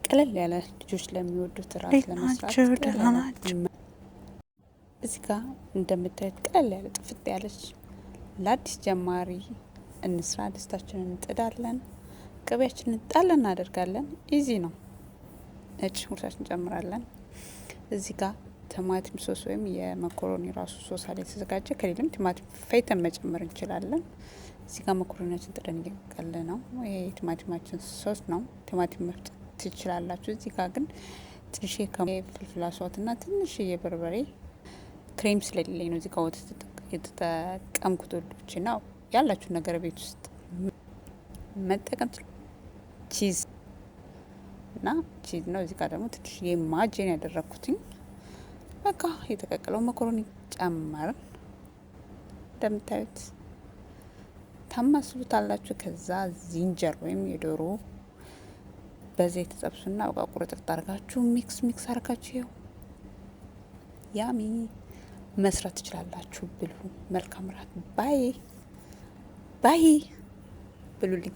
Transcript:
ቀለል ያለ ልጆች ለሚወዱት እራት እንዴት ለመስራት ናችሁ? ቀለል ደህና ያለ ናችሁ? እዚህ ጋር እንደምታዩት ቀለል ያለ ጥፍጥ ያለች ለአዲስ ጀማሪ እንስራ። ድስታችንን እንጥዳለን፣ ቅቤያችንን ጣል እናደርጋለን። Easy ነው። ነጭ ሽንኩርታችን እንጨምራለን። እዚህ ጋር ቲማቲም ሶስ ወይም የመኮሮኒ ራሱ ሶስ አለ የተዘጋጀ። ከሌለም ቲማቲም ፈጭተን መጨመር እንችላለን። እዚህ ጋር መኮሮኒያችን ጥደን እየቀቀለ ነው። ይሄ የቲማቲማችን ሶስ ነው። ቲማቲም መፍጨት ትችላላችሁ። እዚህ ጋር ግን ትንሽ فلفل أسود ና ትንሽ የበርበሬ ክሬም ስለሌለኝ ነው እዚህ ጋር ወተት የተጠቀምኩት። ወዶች ነው ያላችሁ ነገር ቤት ውስጥ መጠቀም cheese እና cheese ነው። እዚህ ጋር ደግሞ ትንሽ የማጅን ያደረግኩትኝ። በቃ የተቀቀለው መኮሮኒ ጨመርን። እንደምታዩት ታማስሉታላችሁ። ከዛ ginger ወይም የዶሮ በዘይት ተጠብሱና በቃ ቁርጥርጥ አርጋችሁ mix mix አርጋችሁ ይኸው yummy መስራት ትችላላችሁ። ብሉ። መልካም ራት። Bye bye ብሉልኝ።